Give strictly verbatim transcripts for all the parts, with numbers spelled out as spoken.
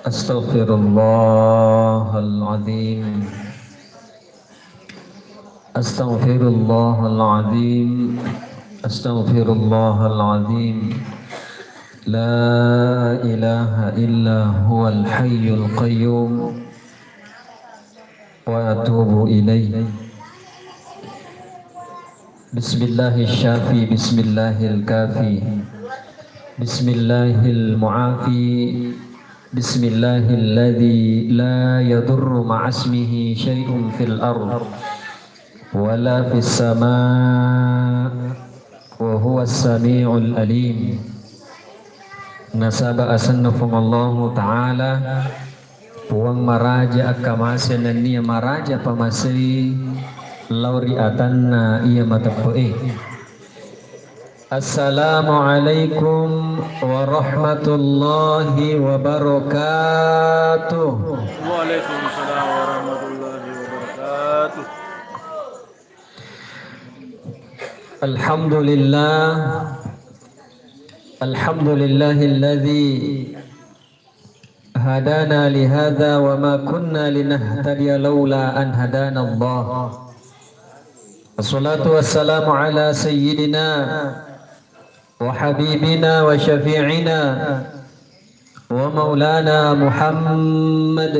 Astaghfirullahaladzim. Astaghfirullahaladzim. Astaghfirullahaladzim. La ilaha illa huwal hayyul qayyum. Wa atubu ilaih. Bismillahis syafi, bismillahil kafi, bismillahil muafi, bismillahilladzi la yadurru ma'asmihi syai'un fil ard wala fis sama, wa huwas sami'ul alim. Nasaba asenna Puang Allahu Ta'ala, Puang maraja akkamase nennia maraja pamasei lao ri atanna iya mateppe'e. Assalamualaikum warahmatullahi wabarakatuh. Waalaikumsalam warahmatullahi wabarakatuh. Alhamdulillah. Alhamdulillahilladzi hadana lihadza wa ma kunna linahtadiya laula an hadanallah. Wassalatu wassalamu ala sayyidina wa habibina wa syafi'ina wa maulana Muhammad.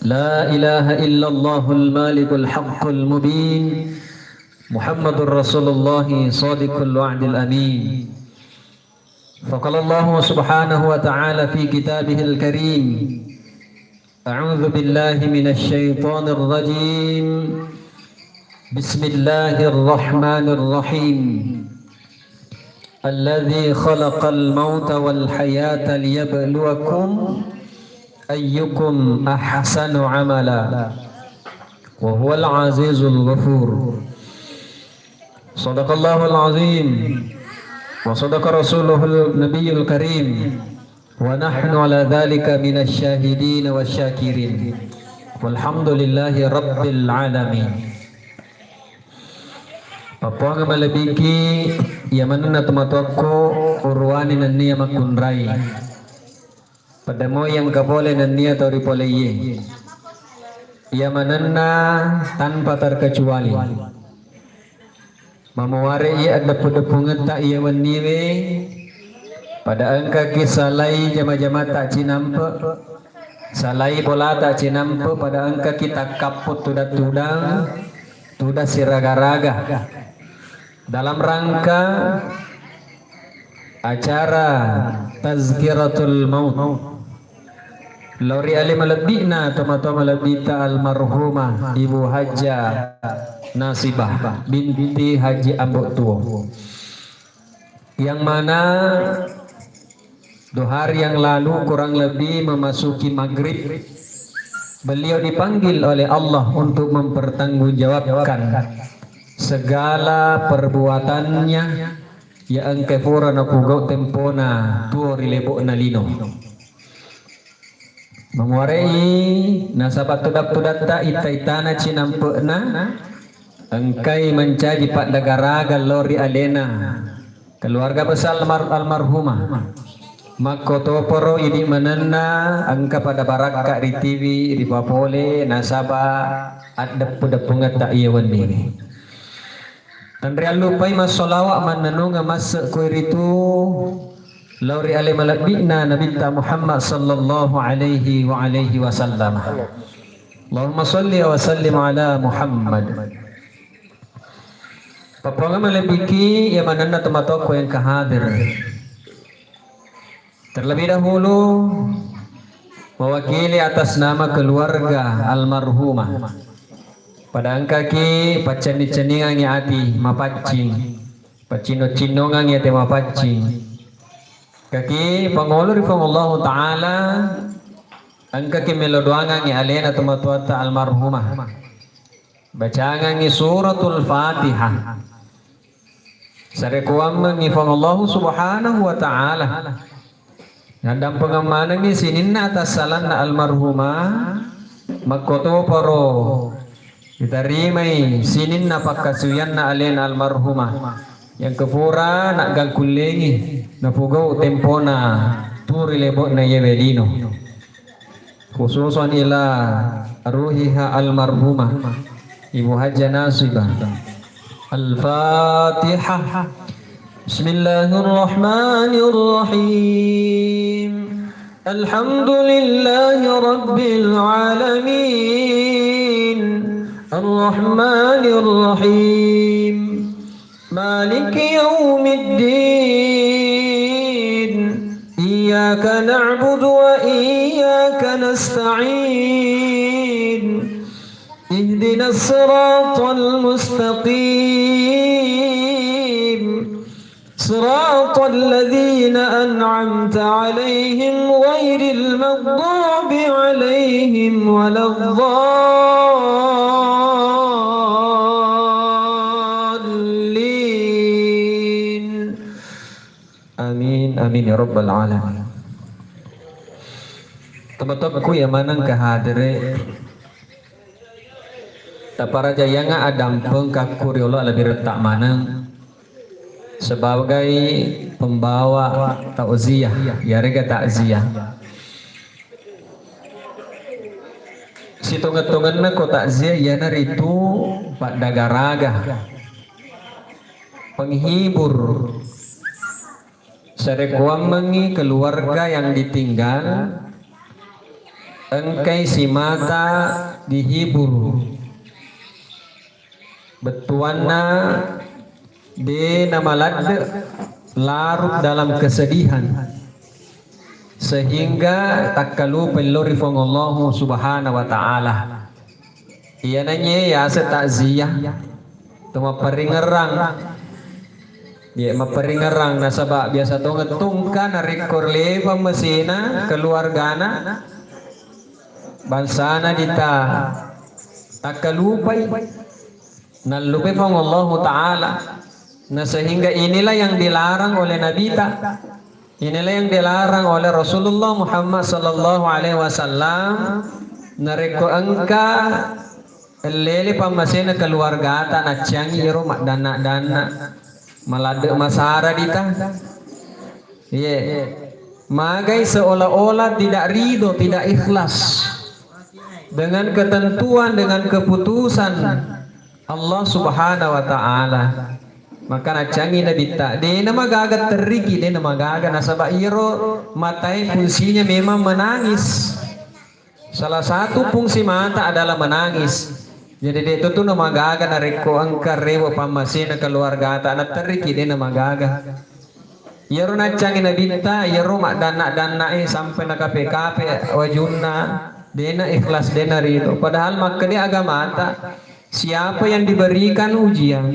La ilaha illallahul malikul haqqul mubin. Muhammadur Rasulullah sadiqul wa'dil amin. Faqala Allahu subhanahu wa ta'ala fi kitabihil karim. A'udzu billahi minasy syaithanir rajim. Bismillahirrahmanirrahim. Alladzi khalaqal mauta wal hayata liyabluwakum ayyukum ahsanu amala. Wa huwal azizul ghafur. Sadaqallahul azim. Wa sadaqa rasuluhun nabiyul karim. Wa nahnu ala dzalika minasy syahidin wasy syakirin. Walhamdulillahi rabbil alamin. Pappuang malebbiki, iya manenna tomatoakku uruwani nenniya makkunrai. Pada moi engka pole nenniya tau ripoleiye. Iya manenna tanpa terkecuali. Mamuare'i addeppu-deppungetta iya wenniwe, pada engkaki salai jama-jamata cinampe, salai bolata cinampe, pada engkaki takkappo tudang-tudang, tudang siraga-raga. Dalam rangka acara tazkiratul maut lao ri ale malebbi'na tomatoa malebbita almarhumah Ibu Hajjah Nasibah binti Haji Ambo Tuo, yang mana dua hari yang lalu kurang lebih memasuki maghrib, beliau dipanggil oleh Allah untuk mempertanggungjawabkan segala perbuatannya iya engka fura napogau tempona tuo ri lebo'na lino. Mamuare'i nasaba tudang-tudatta itta-ittana cinampe'na engkai mancaji paddagaraga lao ri alena keluarga besar almar-, almarhumah. Makkotoparo idi manenna engka pada barakka ritiwi ripapole nasaba addeppu-deppungetta iya wenniwi. Tanriallupai massalawa mannennungeng masse ko iritu lao ri ale malebbi'na Nabitta Muhammad sallallahu alaihi wa alihi wasallam. Allahumma salli wa sallim ala Muhammad. Pappuang malebbiki iya manenna tomatoakku engka hadir. Terlebih dahulu, mewakili atas nama keluarga almarhumah, Pada engkaki paccenning-cenningangngi ati mapaccing, paccinno-cinnongangngi ati mapaccing. Kaki pangolo ri Puang Allahu Ta'ala, engkaki melo doangangngi alena tomatoatta almarhumah. Bacangangngi suratul Fatihah. Sarekkuammengngi Puang Allahu Subhanahu wa Ta'ala. Naddampengeng manengngi sininna atassalanna almarhumah, makkotoparo ditarimai sininna pakkasuwianna alena almarhumah. Yang kefura naggangkullengi napogau tempona turi lebo'na yewe lino. Khususan ila ruhiha almarhumah Ibu Hajjah Nasibah. Al-Fatihah. Bismillahirrahmanirrahim. Alhamdulillahi rabbil alamin. Arrahmanirrahim. مالك يوم الدين. إياك نعبد وإياك نستعين. اهدنا الصراط المستقيم. صراط الذين أنعمت عليهم غير المغضوب عليهم ولا الضالين. Amin, amin ya rabbal alamin. Teman-temanku yang maneng kehadire, taparajayanga adampeng kakku riolo lebih retak maneng sebagai pembawa takziah, yarega takziah. Sitongeng-tongenna ko takziah iyanaritu paddagaraga, penghibur. Sarekkuammengngi keluarga yang ditinggal, engkai simata dihibur. Bettuanna de namaladde larut dalam kesedihan, sehingga takkalupa lao ri Puang Allahu Subhanahu wa Ta'ala. Iyananye yaseng takziah, to mapparingerrang. Ye, mapparingerrang nasaba biasa tongeng tungka narekko lepa masena keluargana, bangsana dita takkalupai. Nallupai Puang Allahu Ta'ala. Nah, sehingga inilah yang dilarang oleh Nabita. Inilah yang dilarang oleh Rasulullah Muhammad sallallahu alaihi wasallam. Narekko engka ellele pammasena keluargata, nacciangi iro maddanna-danna, maladde masara dita. Iye. Magai seolah-olah tidak ridho, tidak ikhlas dengan ketentuan, dengan keputusan Allah Subhanahu wa Ta'ala. Maka naccangi Nabitta, dena magaga terriki, dena magaga, nasaba iyaro matae fungsinya memang menangis. Salah satu fungsi mata adalah menangis. Jadi de' tu namagaga narekko engka rewe pammasena keluargata, naterriki de' namagaga. Iyaro naccangi Nabitta, iyaro maddanna-dannae sampai nakape-kape wajunna, de'na ikhlas, de'na ridho. Padahal makkeda agamata, siapa yang diberikan ujian,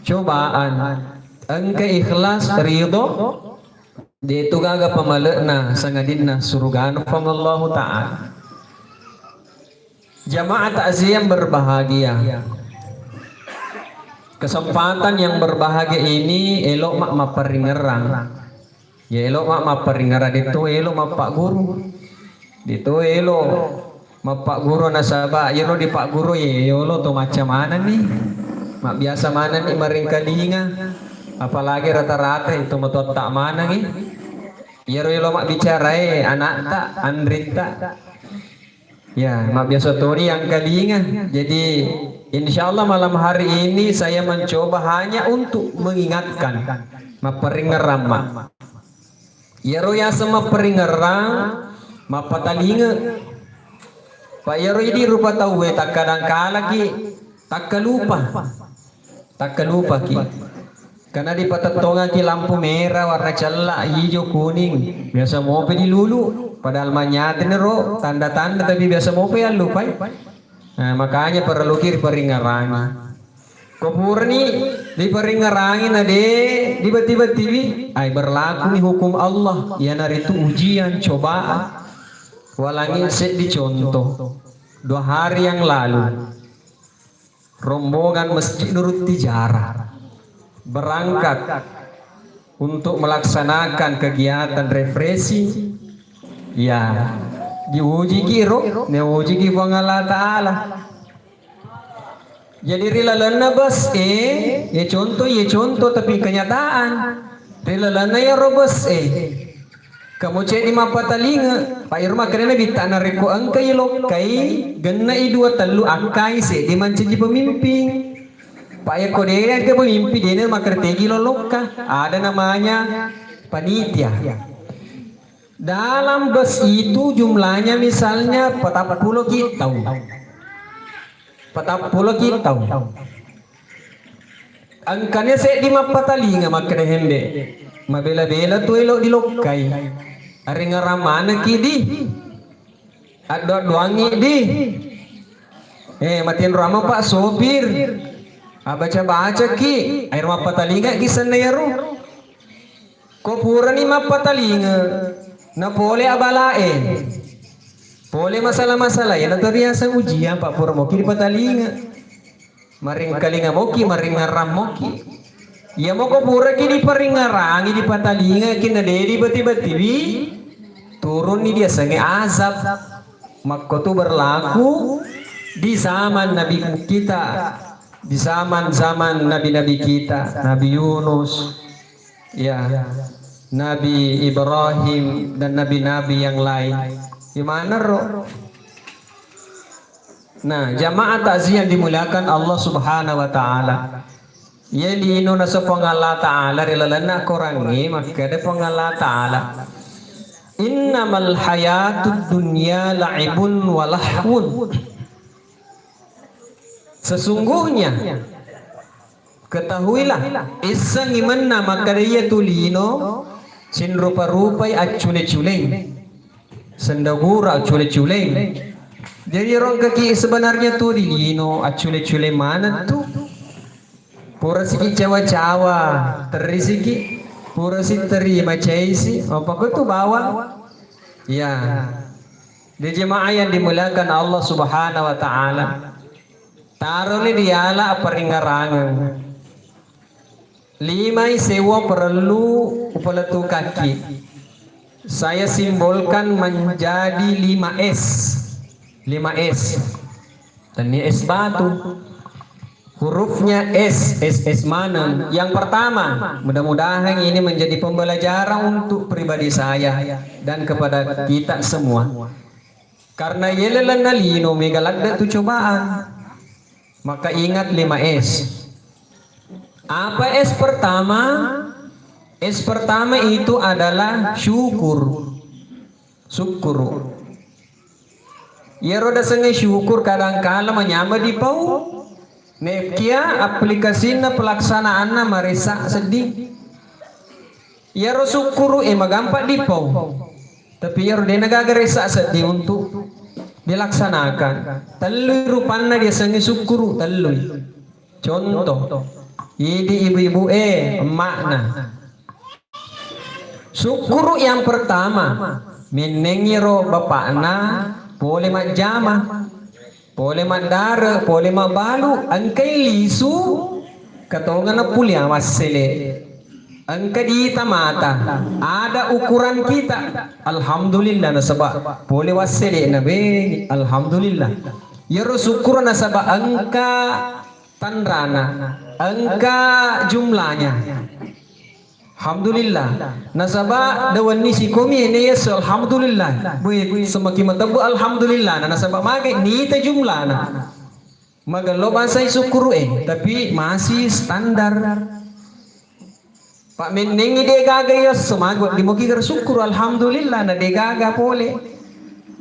cobaan, engka ikhlas, ridho, de' tu gaga pamale'na sangadinna surugana Puang Allahu Ta'ala. Jamaah takziah yang berbahagia. Kesempatan yang berbahagia ini elo' ma' mapparingerrang. Ya, elo' ma' mapparingerrang, de' tu elo' mappagguru. De' tu elo' mappagguru nasaba iyaro dipagguru ye, yolo to macca manenni. Mabbiasa manenni maringkalinga. Apalagi rata-rata itu matoatta manengi. Iyaro elo' mabbicarae anakta, anritta. Ya, mabbiasa toni angkalinga. Jadi, insya Allah malam hari ini saya mencoba hanya untuk mengingatkan, mapparingerrang ma'. Iyaro yaseng mapparingerrang, mappatalinge. Pa iyaro idi rupa tauwe takkadang kalaki, takkalupa. Takkalupaki. Karena dipatettongaki lampu merah, warna cella, hijau, kuning. Biasa mope dilulu. Padahal manyatani ro tanda-tanda, tapi biasa mope yallupai. Nah, makanya parelluki riparingngerangi. Ko purani riparingngerangi na de' dibatti-battiwi, ai berlakuni hukum Allah, iyanaritu ujian, cobaan. Walangi seddi contoh. Dua hari yang lalu, rombongan Masjid Nurut Tijarah berangkat untuk melaksanakan kegiatan refreshing. Ya, diujiki ro, neujiki Puang Allah Ta'ala. Jadi ri lalenna bus e, ya contoh, ya contoh, tapi kenyataan. Ri lalenna ya ro bus e, kamu ceddi mappatalinga, Pak Irma, karena bitta narekko engkai lokkai, genna i dua tellu akkai, seddi mancaji pemimpin. Pak, yakko dena ke pemimpin, dena makertegi lo lokka. Ada namanya panitia. Dalam bus itu jumlahnya misalnya patappulo ki tau. Patappulo ki tau. Engkana seddi mappatalinga makkeda hembe. Mabela-bela tu elo dilokkai. Aringngerang manekki di. Addo-addoangngi di. Eh, matinro amo Pak Sopir. Abaca-bacaki. Aero mappatalingaki senna iyaro. Ko purani mappatalinga, na pole abalae, pole masalah-masalah, iya na to riaseng ujian, Pak, pura moki dipatalinga. Maringkalinga moki, maringngerang moki. Iya moko puraki diparingngerangi, dipatalingaki, na de' dibatti-battiwi, turunni diasengnge azab. Makkotu berlaku di zaman Nabi kita, di zaman-zaman nabi-nabi kita, Nabi Yunus, ya, Nabi Ibrahim, dan nabi-nabi yang lain. Di mana ro? Nah, jamaah takziah yang dimuliakan Allah Subhanahu wa Ta'ala. Iya lino naseng Puang Allah Ta'ala ri lalenna Korangnge, makkeda Puang Allah Ta'ala, "Innamal hayatud dunya la'ibun wa lahwun." Sesungguhnya, ketahuilah, essangngi mennang makkeda iyatu lino sinrupa-rupai accule-culeng, sendagura accule-culeng. Jadi rongkaki sebenarnya tu di lino accule-culeng maneng tu. Pura siki cawa-cawa, terri siki. Pura si terri macaisi, apa ko tu bawang? Ya. Di jemaah yang dimuliakan Allah Subhanahu wa Ta'ala, taroni diala apa ringarangeng. Limai sewwa parellu upaletukakki. Saya simbolkan menjadi lima S. Lima S. Tennia es batu. Hurufnya S, S, S maneng. Yang pertama, mudah-mudahan ini menjadi pembelajaran untuk pribadi saya dan kepada kita semua. Karena yelelenna lino mega ladde tu cobaan. Maka ingat lima S. Apa S pertama? S pertama itu adalah syukur. Sukkuru. Iyaro dasengnge syukur kadangkala manyameng dipau. Nekia aplikasinna pelaksanaanna maressa sedding. Iyaro sukkuru e magampa dipau. Tapi iyaro dena gaga ressa sedding untuk dilaksanakan. Tellui rupanna diasengnge sukkuru, tellui. Contoh, idi ibu-ibu e, emakna. Sukkuru yang pertama, mennengiro bapakna pole majjama, pole maddare, pole mabbalu, engkai lisu, katongana pulia massele. Engka diita mata, ada ukuran kita. Alhamdulillah nasaba pole wassele na be, alhamdulillah. Iyaro sukkuru nasaba engka tanrana, engka jumlanya. Alhamdulillah. Nasaba dawenni sikomi ene yesu alhamdulillah. Bue, semakin matebbu alhamdulillah. Nah, nasaba mage nita jumlana. Magello bangsai sukkuru e, tapi masih standar. Pak mennengi de gaga yesu mago dimoki sukkuru alhamdulillah na de gaga pole.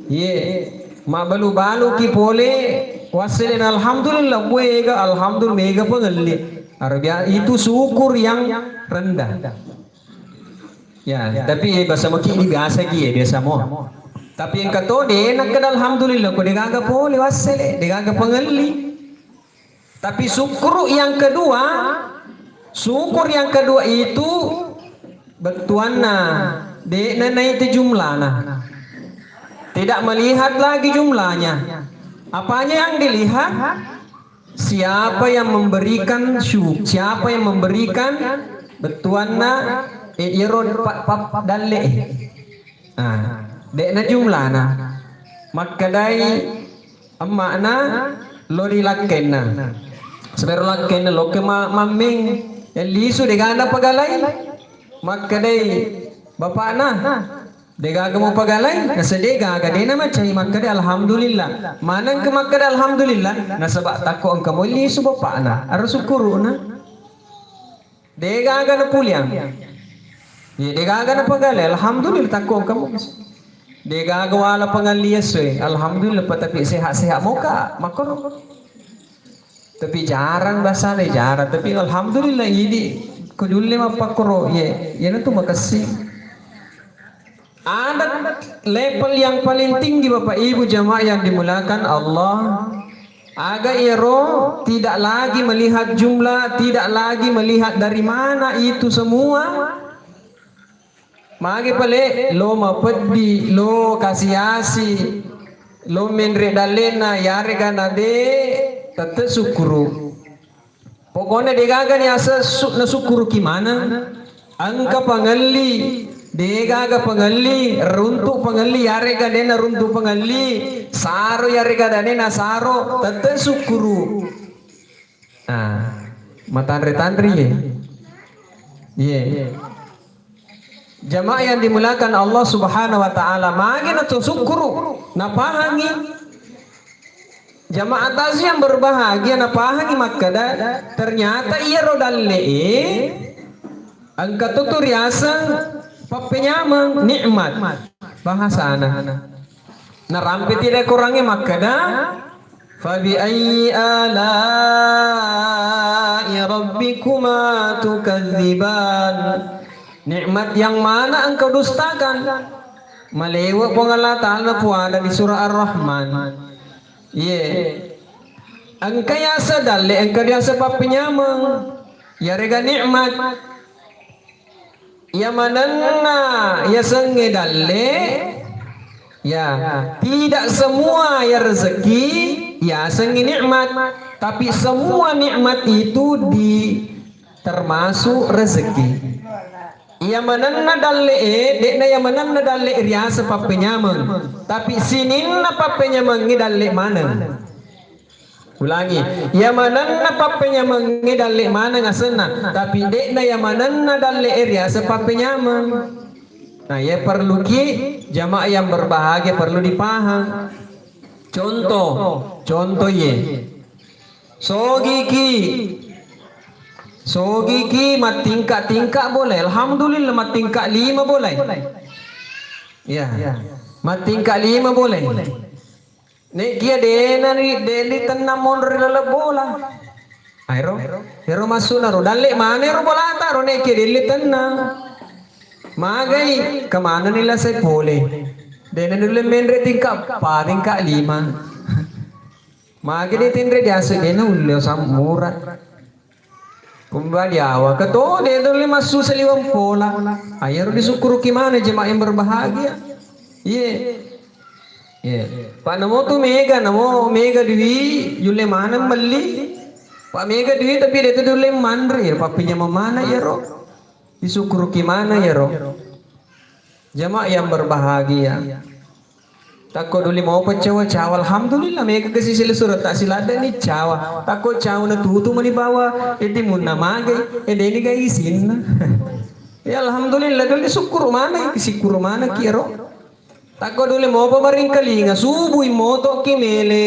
Ye, mabbalu-baluki pole, wasselena alhamdulillah, mega alhamdulillah, mega pengelli. Arabia itu syukur yang rendah. Ya, tapi eh, bahasa maki ini biasa ki, eh, biasa mo. Tapi engka to de' nakkeda alhamdulillah ko de'gaga pole wassele, de'gaga pangelli. Tapi syukur yang kedua, syukur yang kedua itu bettuanna de'na naiti jumlana. Tidak melihat lagi jumlahnya. Apanya yang dilihat? Siapa yang memberikan syu-, siapa yang memberikan bettuanna, eh, iyaro pa-, pa-, dalle. Ah, de'na jumlana. Makkedai emma'na lo ri lakkenna. Sebero lakkenna lokke ma-, mammeng. Yang lisu de'gaga pagalai. Makkedai bapakna, de'gaga mupagalai, nasa de'gaga, de'na macai makkeda alhamdulillah. Maneng ke makkeda alhamdulillah, nasaba takko engka moi lisu bapakna, aro sukkuruna. De'gaga napuliang. Ye, de'gaga napagalai, alhamdulillah, takko engka moi. De'gaga wala pangalli essoe, alhamdulillah, pa tapi sehat-sehat moka, makkoro. Tapi jarang basana, jarang. Tapi alhamdulillah, idi ko julle mappakkoro, ye, iyanatu makessing. Ada level yang paling tinggi, Bapak Ibu jamaah yang dimuliakan Allah. Aga iyaro tidak lagi melihat jumlah, tidak lagi melihat dari mana itu semua. Magi pale lo mapeddi, lo kasi-asi, lo menre dalle'na, yarega nade tette sukkuru. Pokokna de'gaga ni asa su-, nasukkuruki maneng. Engka pangelli, de'gaga pangelli, runtu pangelli, yarega de'na runtu pangelli, saro yarega de'na saro, tette sukkuru. Ah, matanre-tanre ye. Ye. Jamaah yang dimuliakan Allah Subhanahu wa Ta'ala, magi na to sukkuru, napahangi. Jamaah takziah yang berbahagia, napahangi makkeda, ternyata iyaro dalle'e engka to tu riaseng pappenyameng, nikmat bahasana. Narampe tidak kurangnya makkeda, "Fabi ayyi ala'i rabbikuma tukadziban?" Nikmat yang mana engkau dustakan? Malewa Puang Allah Ta'ala puada di surah Ar-Rahman. Iye. Engka yaseng dalle, engka diaseng pappenyameng. Yarega nikmat. Iya manenna yasengnge dalle, ya, tidak semua ya rezeki yasengnge nikmat, tapi semua nikmat itu di termasuk rezeki. Iya manenna dalle e, de'na iya manenna dalle e riaseng pappenyameng, tapi sininna pappenyamangnge dalle maneng. Ulangi, iya manenna pappenyamengnge dalle maneng asenna, tapi de'na iya manenna dalle e riaseng pappenyameng. Nah, iya perluki jamaah yang berbahagia perlu dipaham. Contoh, contoh iye. Sogiki, sogiki mattingka-tingka boleh. Alhamdulillah mattingka lima boleh. Iya, mattingka lima boleh. Nekia dena ni, deli tenna monro ri laleng bola. Aero, ero massuna ro. Dalle mana ro bolata ro nekia deli tenna. Magai, kemana ni lasai pole. Dena dulu menre tingkat empat, tingkat lima. Magai di tenre diasu dena ulle samura. Kumbali awak, keto de dole massu saliweng pola. Ayaro disukkuruki mana jemaah yang berbahagia. Iye. Iye. Pak namo tu mega, namo mega dui, julle mana melli. Pak mega dui tapi de tu julle manre, pak pinjam mana yaro. Disukkuruki mana yaro. Jemaah yang berbahagia. Takko duli mopa cawa-cawa, alhamdulillah, mega kasi sila surat tak siladani cawa. Takko cawa na tutu mani bawa, edi munna magai, edeni ga isinna. Ya alhamdulillah, duli syukur mana, syukur mana kiro. Takko duli mopa maringkalinga, subui moto ki mele,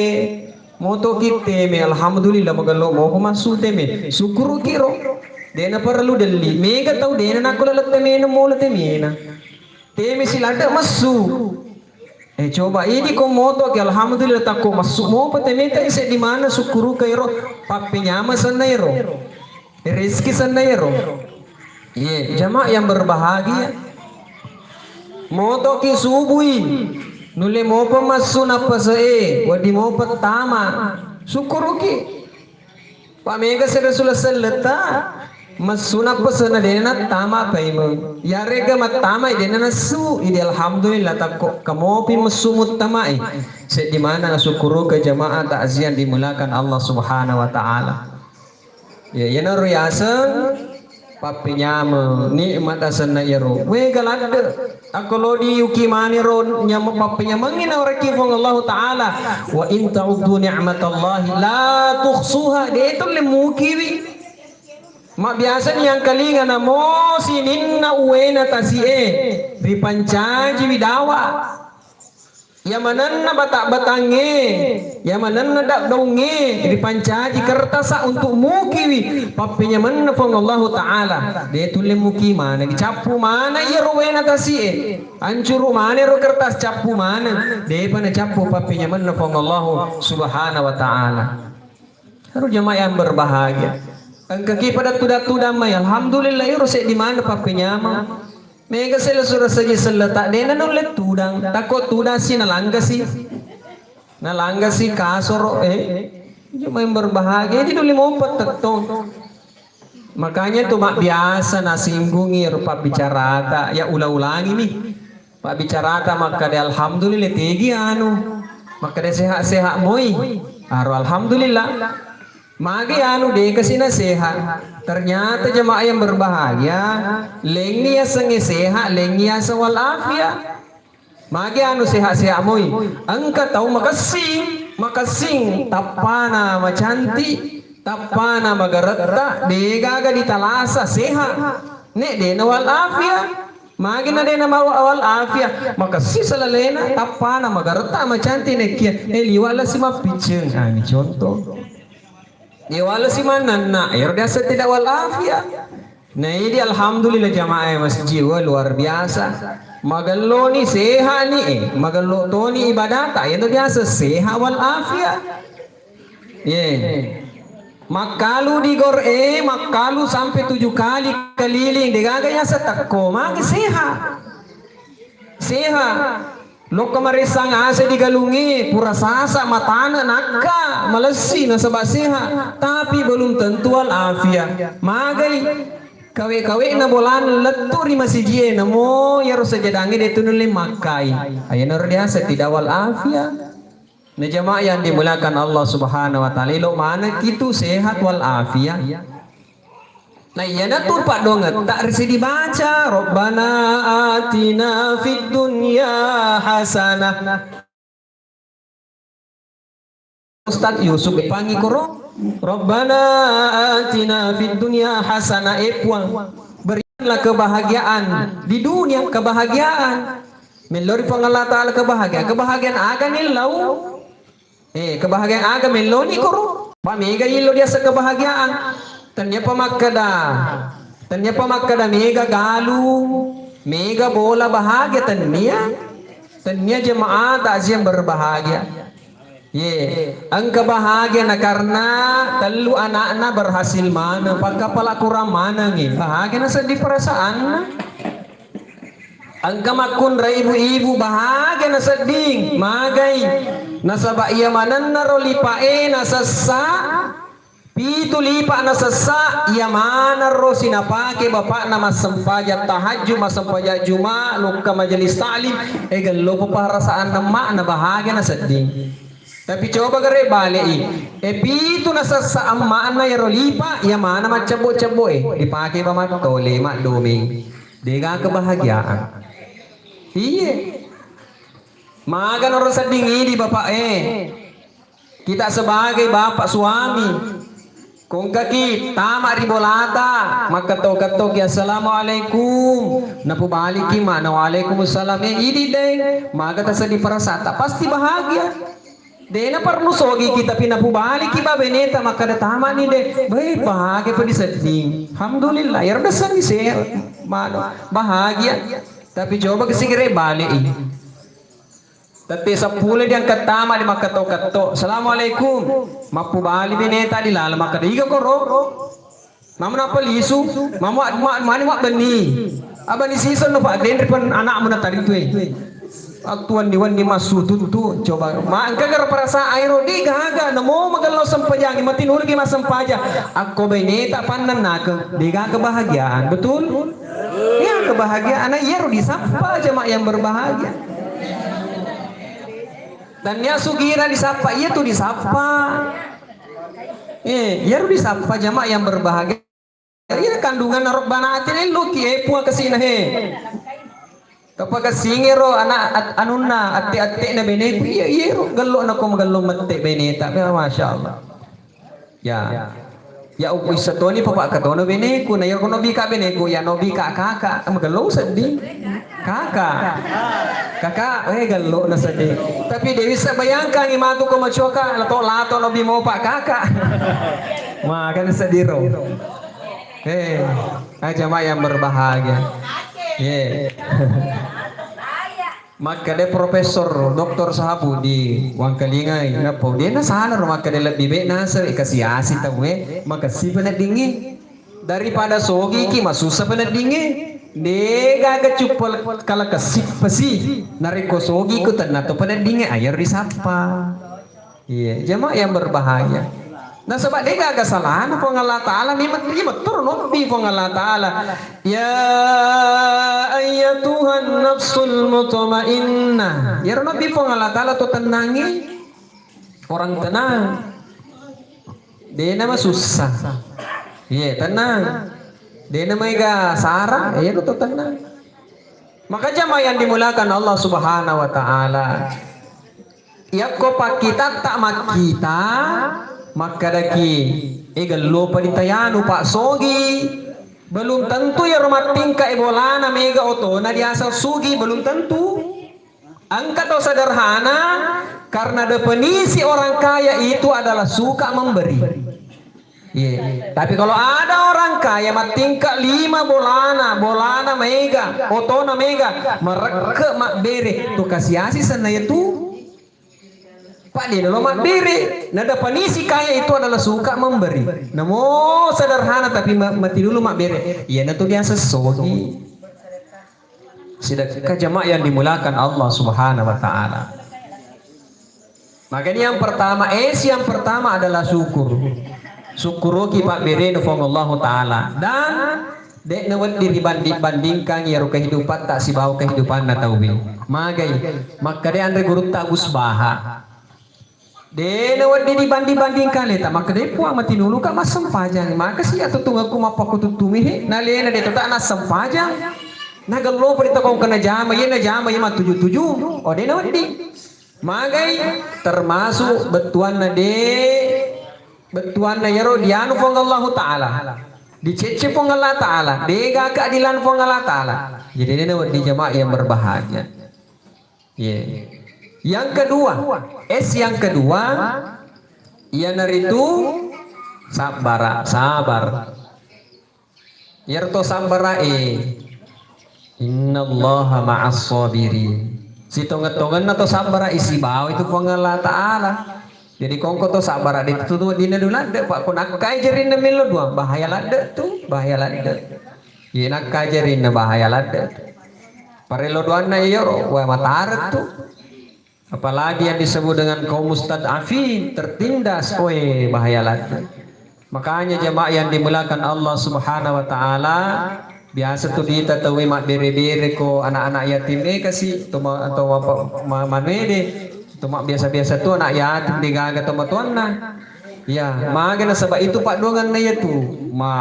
moto ki teme, alhamdulillah, magello mopa massu teme, syukur kiro. Dena perlu deli, mega tau dena nakko laleng temena, mola temena. Teme siladde massu. Eh, coba idi ko moto ke, alhamdulillah, takko massu mopa temeta ise di mana syukuruka ero, pappenyama senna ero. Rezeki senna ero. Iye, jamaah yang berbahagia. Moto ki subui. Nulle mopa massu nappase'e, wedding mopa tama. Sukkuruki. Pa mega sere sula selletta, massu nappase'na dena nattama paimeng. Yarega mattama dena nassu, idi alhamdulillah takko kamopi massu muttama'i. Seddi maneng sukkuruka jamaah takziah dimuliakan Allah Subhanahu wa Ta'ala. Ya, iyanaro yaseng pappenyameng, nikmat asenna iyaro. We, galadde. Akko lo diuki maniro nyameng pappenyamengngi nawerekki Puang Allahu Ta'ala. "Wa in ta'uddu ni'matallahi la tuhsuha." De tulle mukiwi. Mabbiasani yangkalinga namo sininna uwena tasi'e, ripancajiwi dawa. Iya manenna bata-batangnge, iya manenna da-, daungnge, ripancaji kertasa untuk mukiwi pappenyamenna Puang Allahu Ta'ala. De tulle muki maneng, cappu maneng iyaro uwena tasi'e. Ancuru maneng ro kertas, cappu maneng. Depa nacappu pappenyamenna Puang Allahu Subhanahu wa Ta'ala. Ero jamaah yang berbahagia. Engkaki pada tuda-tuda mai, alhamdulillah, ero seddi maneng pappenyameng. Mega sela sura saji selleta, dena nulle tudang. Takko tudasi nalanggasi. Nalanggasi kasoro, eh. Jamaah yang berbahagia, jadi nulle mopa tettong. Makanya tu mabbiasa nasinggungi ero pabbicarata, ya ula-ulangi mi. Pabbicarata makkeda alhamdulillah tegi anu. Makkeda sehat-sehat moi. Aro alhamdulillah. Magi anu de kasi na sehat. Ternyata jamaah yang berbahagia, lengngi yasengnge sehat, lengngi yaseng wal afiat. Magi anu sehat-sehat moi. Engka tau makessing, makessing tappana macantik, tappana magaretta, degaga ditalasa sehat. Nek dena wal afiat. Magi na dena mawa wal afiat, makessing salalena, tappana magaretta macantik nekkia. Eh, liwa lasi mappicceng. Ah, ini contoh. Liwa lasi manenna, ero diaseng tidak wal afiat. Nah, ini alhamdulillah jamaah masjid, wah, luar biasa. Magelloni sehat ni, eh, magello toni ibadata, itu biasa sehat wal afiat. Ye. Makkalu di gor e, makkalu sampai tujuh kali keliling, degaga yaseng tekko, magi sehat. Sehat. Lokka maressang ase digalungi, pura sasa matane nakka, malessi nasaba sehat, tapi belum tentu wal afiat. Magai kawe-kawena bolana lettu ri masijie, namo iyaro sajadangnge de tu nulle makkai. Ayanaro diaseng tidak wal afiat. Nah, jamaah yang dimuliakan Allah Subhanahu wa Ta'ala, elo maneng kitu sehat wal afiat. Nah, iyanatu paddoangetta risi dibaca, "Rabbana atina fid dunya hasanah." Ustaz Yusuf pangi koro, "Rabbana atina fid dunya hasanah." Eh, Puang, berikanlah kebahagiaan di dunia, kebahagiaan. Mellori Puang Allah Ta'ala kebahagiaan. Kebahagiaan aga nillau? Eh, kebahagiaan aga melloni koro? Pa mega illo diaseng kebahagiaan. Tennia pa makkeda, tennia pa makkeda mega galu, mega bola bahagia, tennia. Tennia jemaah takziah berbahagia. Ye, engka bahagia na karena tellu anakna berhasil maneng, pakkapala kurang manengi. Bahagia na seddi perasaanna. Engka makkunrai ibu-ibu bahagia nasedding, magai. Nasaba iya manenna ro lipa e nasessa pitu lipa nasessa, iya maneng ro sinapake bapakna massempajang tahajud, massempajang juma, lokka majelis taklim, e gello perasaanna emmakna bahagia nasedding. Tapi coba gare bale i, e pitu nasessa emmakna iyaro lipa, iya maneng maccebbo-cebbo e, dipake ba mattole, maddomeng. Dega kebahagiaan. Iye. Maga naro sedding idi bapak e. Kita sebagai bapak suami. Kongkaki tama ri bolata, makketto-kettoki, "Assalamualaikum." Napubaliki mana, "Waalaikumsalam." E, idi deng, maga tasedding perasaan, tak pasti bahagia. Dena perlu sogi kita pinapubaliki ba beneta makkeda tamani de. Bae, bahagia pa disedding. Alhamdulillah, iyaro dessangi sehat. Mano, bahagia. Tapi coba kesigere bale i. Tette seppulo diangkat tama di makketto-ketto. "Assalamualaikum." Mappubali beneta di lala makkeda, "Iga koro?" Mama napa lisu? Mama, ma-, mani mabbenni. Abani siseng no, Pak, denre pen anakmu na taritu e. Attuanni-wanni massu tuttu, coba. Ma engka garo perasaan ero, de gaga, namo magello sempajangi, matinuluki massempajang. Akko baineta pannennakeng, de gaga kebahagiaan, betul? Ya, kebahagiaan, nah, iyaro disappa jamaah yang berbahagia. Tania sugira disappa, iya tu disappa. Eh, iyaro disappa jamaah yang berbahagia. Iya kandungan narok bana ati nelloki, eh, puang kesina he. Kapagasinge ro anak at-, anunna atte-atte na beneku, iya, iya ro gello na ko magello mette beneta. Ya, masya Allah. Ya. Ya, uku issa toni papa katono beneku, na iya ko nobi ka beneku, ya nobi ka kaka, magello seddi. Kaka. Kaka, eh, gello na seddi. Tapi de wissa bayangkangi matu ko macoka, lato-lato nobi mopa kaka. Makanya seddi ro. Eh, ah, jamaah yang berbahagia. Ye. Makkeda Profesor Doktor Sahabu di Wangkalingai, napau dena salah ro makkeda lebbi baik nasaba kasi-asi tauwe, makessi peneddingnge. Daripada sogiki masussa peneddingnge. De gaga cuppel kala kessi pesi. Narekko sogi ku tenna to peneddingnge, ayo risappa. Iya, jamaah yang berbahagia. Nasaba de gaga salahna Puang Allah Ta'ala, memang iya metto ro nobbi Puang Allah Ta'ala. Ya ayyatuhan nafsul mutmainnah. Iyaro nobbi Puang Allah Ta'ala to tennangi orang tenang. De na masussa. Iya, tenang. De na maega sara, iya to tenang. Maka jamaah yang dimuliakan Allah Subhanahu wa Ta'ala. Yakko pakkitatta makkita, makkedaki, e, gellopa ditayanu, Pak, sogi. Belum tentu iyaro mattingka e bolana mega otona diaseng sugi, belum tentu. Engka tau sederhana, karena definisi orang kaya itu adalah suka memberi. Iya. Tapi kalau ada orang kaya mattingka lima bolana, bolana mega, otona mega, merekke mabbere, tu kasi-asi senna itu. Pak, de nalo mabbere. Na definisi kaya itu adalah suka memberi. Namo sederhana tapi ma-, mati dulu mabbere. Iya, na tu dia sesogi. Sidakka jamaah yang dimuliakan Allah Subhanahu wa Ta'ala. Makanya yang pertama, es yang pertama adalah syukur. Syukuroki pabberena Puang Allah Ta'ala. Dan de na wedding dibanding-bandingkan iyaro kehidupan tak sibawa kehidupan na tauwe. Magai, makkeda anre gurutta Gus Baha. De na wedding dibanding-banding kaleta, makkeda Puang matinuluka massempajang, makasi atutungekku mappakkututtumihe, nalena de tota nassempajang, nagello perita kong kena jama, iya najama, iya matuju-tuju, oh de na wedding. Magai termasuk bettuanna de, bettuanna iyaro dianu Puang Allahu Ta'ala, dicecce Puang Allah Ta'ala, dega keadilan Puang Allah Ta'ala. Jadi de na wedding jamaah yang berbahagia. Iya. Yang kedua, es yang kedua, iyanaritu sabbara, sabar. Iyaro to sabbara e, innallaha ma'as sabirin. Sitongeng-tongenna to sabbara e sibawa itu Puang Allah Ta'ala. Jadi kongko to sabbara de tu dina du ladde, Pak, ko nakkai jarinna mello dua, bahaya ladde tu, bahaya ladde. Iya nakkai jarinna bahaya ladde. Parello doanna iyaro, wah, mataret tu. Apalagi yang disebut dengan kaum mustad'afin, tertindas, oe, bahaya ladde. Makanya jamaah yang dimuliakan Allah Subhanahu wa Ta'ala, biasa tu dita tauwe mabbere-bere ko anak-anak yatim e kasi, atau ma-, atau ma-, ma-, manuede, atau ma-, biasa-biasa tu anak yatim de gaga tomatoanna. Ya, maga nasaba itu paddoanganna iyatu. Ma,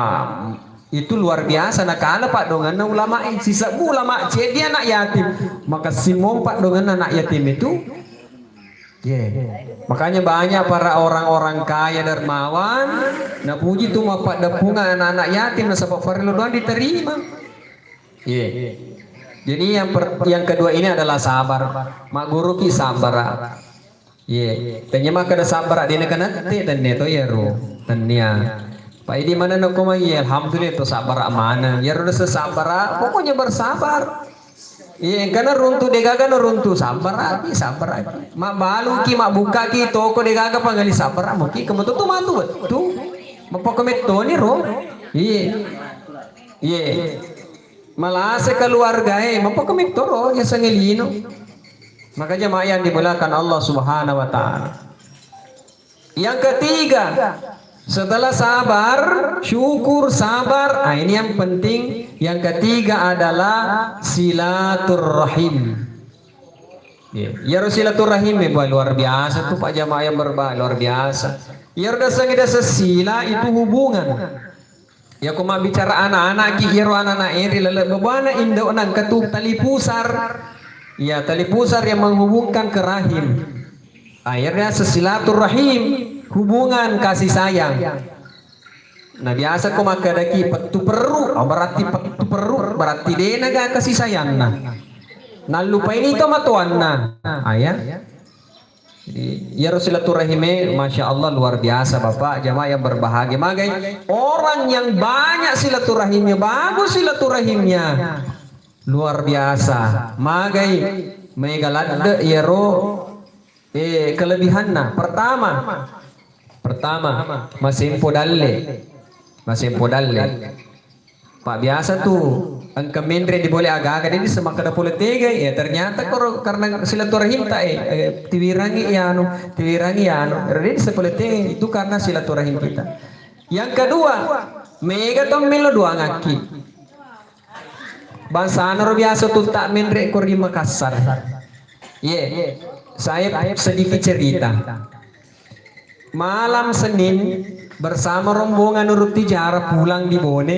itu luar biasa nakala paddoanganna ulama e. Sisebbu ulama ceddi anak yatim. Makessimmo paddoanganna anak yatim itu. Ye. Makanya banyak para orang-orang kaya dermawan napuji tu mappaddeppungan anak-anak yatim nasaba parello doang diterima. Ye. Jadi yang per-, yang kedua ini adalah sabar. Magguruki sabar. Iye, tennia makkeda sabbara de nakenette, tennia to iyaro. Tennia. Pa idi maneng nako mai, alhamdulillah to sabbara maneng. Iyaro naseng sabbara, pokoknya bersabar. Iye, engkana runtu de gaga naruntu, sabbara ki, sabbara ki. Mabbaluki, mabbukaki toko de gaga pangali sabbara muki, kemudian tu matu wettu. Mapoko mettoni ro. Iye. Iye. Malase keluargae, mapoko mettoro yasengnge lino. Maka jamaah yang dimuliakan Allah Subhanahu wa Ta'ala. Yang ketiga, setelah sabar, syukur, sabar, ah, ini yang penting. Yang ketiga adalah silaturrahim. Iya, iyaro silaturrahim, eh, bah, luar biasa tuh, Pak, jamaah yang berbahagia, luar biasa. Iyaro dasang-, dasang sila itu hubungan. Ya, ko mabbicara anak-anak ki, iyaro anak-anak eri laleng babana indo nangka tu tali pusar. Ya, tali pusar yang menghubungkan ke rahim. Akhirnya silaturrahim, hubungan kasih sayang. Nah, biasa ko makkedaki pettu perru, oh, berarti pettu perru, berarti dena ga kasih sayangna. Nallupai ni to matoanna. Ah, ya. Jadi, iyaro silaturahime, masya Allah, luar biasa, Bapak, jamaah yang berbahagia. Magai orang yang banyak silaturahimnya, bagus silaturahimnya, luar biasa. Magai mega ladde iyaro, eh, kelebihanna. Pertama, pertama, masempo dalle, masempo dalle. Pak, biasa tuh engka menre di bole aga-aga, de' disseng makkeda pole tega, ya ternyata koro karena silaturahimta, eh, eh, tiwirangi ya anu, tiwirangi ya anu, de' disseng pole tega, itu karena silaturahim kita. Yang kedua, mega to melo doangakki. Bangsana ro biasa tuh tak menre ko di Makassar. Ye, saya sedikit cerita. Malam Senin bersama rombongan Nurut Tijara pulang di Bone,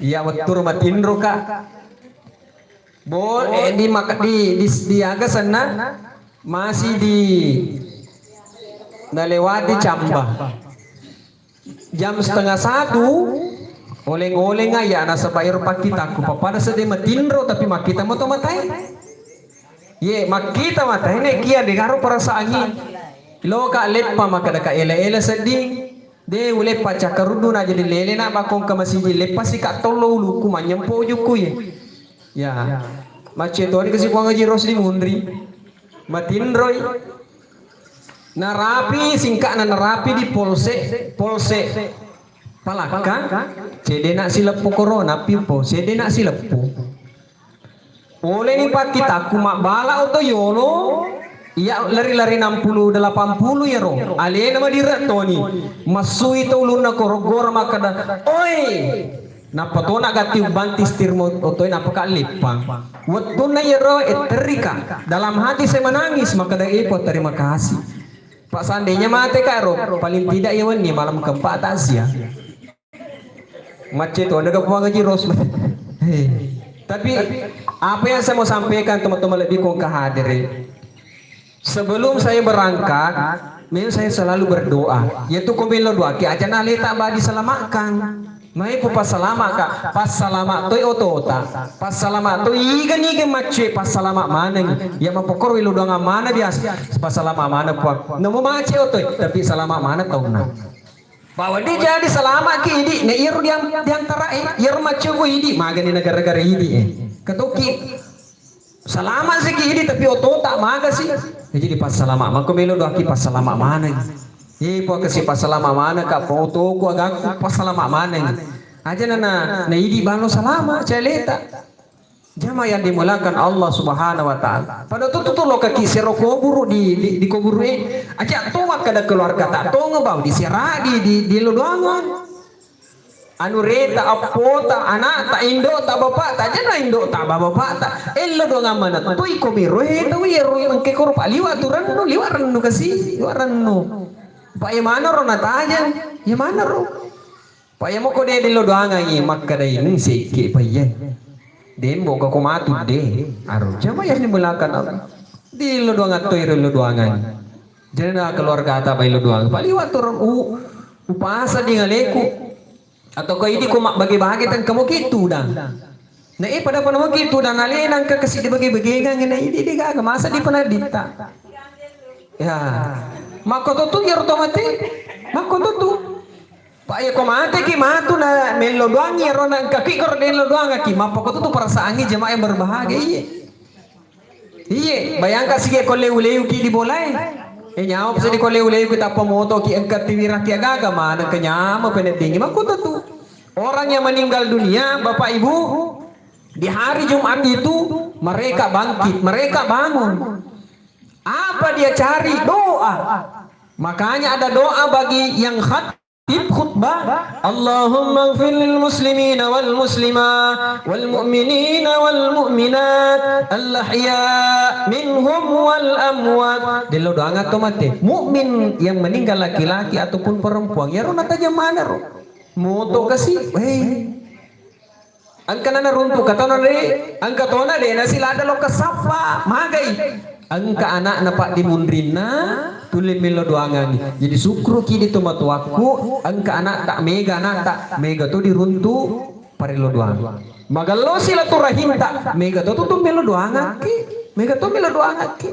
iya wettu ro matinro, Kak. Bo-, eh, di maka-, di, di, di aga senna masih di nalewati Camba. Jam setengah satu, oleng-olenga iya nasaba ero pakkitakku, pappada sedde matinro tapi makkita moto matae. Ye, makkita matae, ne kia de garo perasaangi. Loka leppa makkeda ka ele-ele sedding. De uleppa cakkaruddu na jadi lele na bakong ke masiji leppa sika tollo ulukku manyempo ujukku ye. Ya. Macce toni kasi Puang Haji Rosli Munri. Matinroi. Narapi singka'na narapi di polsek, polsek Palakka, cedena sileppo korona, pippo, cedena sileppo. Poleni pakkitakku mabbala oto yolo, iya lari-lari enam puluh, delapan puluh yero. Alena madire toni. Massui to ulunna koroggora makkeda, "Oi!" Nappa tona gatti ubbanting setir mo-, otoe nappa ka leppang. Wettunna yero etterika. Dalam hati saya menangis, makkeda, "Eh, Puang, terima kasih." Pak, seandainya mate ka ro, paling tidak ya wenni malam keempat takziah. Macet tu, ada Puang Haji Ros. Hei. Tapi apa yang saya mau sampaikan teman-teman lebih kong kehadirin. Sebelum saya berangkat, memang saya selalu berdoa. Yaitu ko melo doa ki aja na leta ba diselamatkan. Mai pu passalama ka, passalama toi otota, passalama toi iga-niga macce, passalama maneng. Ya mapokoro ilo doang mana biasa, passalama mana Puang. Namo macce otoi, tapi salama mana taunna. Bahwa dia jadi salama ki idi, na iro di, di antara e, iro macce ku idi, magani na gara-gara idi e. Ketoki. Salama siki idi tapi otota maga si. Ya, jadi passalama mako melo doaki passalama maneng. Eh, Puang kasi passalama maneng ka otoku agaku passalama maneng. Aja na, na, na idi balo salama caleta. Jamaah yang dimuliakan Allah Subhanahu wa Ta'ala. Pada tu tu lo kaki sero kuburu di, di, di kuburu e. Aja tu makkada keluarga tak tonga bau di sera di, di, di lo doangan. Anu reta, appota, anakta, indota, bapakta, jana indota, bapakta. Ello doang mana tu iko miro he tau iyaro engke koro pa liwa tu rennu, liwa rennu kasi, liwa rennu. Pa iya mana ro natajang, iya mana ro. Pa iya moko de dillo doangangi makkadai sekke pa iya. Dembo ka ko matu de. Aro jama ya ni mulakan apa. Dillo doang atto iro lo doangangi. Jana keluarga ta bai lo doang. Pa liwa tu ro u, upasa di ngaleku. Atau ko idi ko mabbage-bage tengka mo ki tudang. Na e pada pada mo ki tudang alena engka kasi dibage-bagengang na idi de gaga masa di penaditta. Ya. Makko to tu iyaro to mate. Makko to tu. Pa iya ko mate ki matu na mello doang iyaro na engka ki koro dello doang ki mappa ko tu tu perasaangi jamaah yang berbahagia iye. Iye, bayangkan sige ko leu-leu ki di bolae. Eh, nyawa bisa di ko leu-leu ki tappa moto ki engka tiwiraki agaga maneng ke nyama peneddingi makkuta tu. Orang yang meninggal dunia, Bapak Ibu, di hari Jumat itu mereka bangkit, mereka bangun. Apa dia cari? Doa. Makanya ada doa bagi yang khatib khutbah, "Allahumma ighfir lil muslimina wal muslimat wal mu'minina wal mu'minat al ahya minhum wal amwat." Delo doanga to mate. Mukmin yang meninggal laki-laki ataupun perempuan. Ya ro natajamana ro. Moto kasi. Hei. Engka nana runtu katona de, engka tona de nasi lada lokka sappa, magai. Engka anakna paddi munrinna, tulle melo doangangi. Jadi sukkuruki di tomatoakku, engka anak tak mega, anak tak mega to diruntu parello doang. Magello silaturahim tak mega to tu melo doangakki, mega to melo doangakki.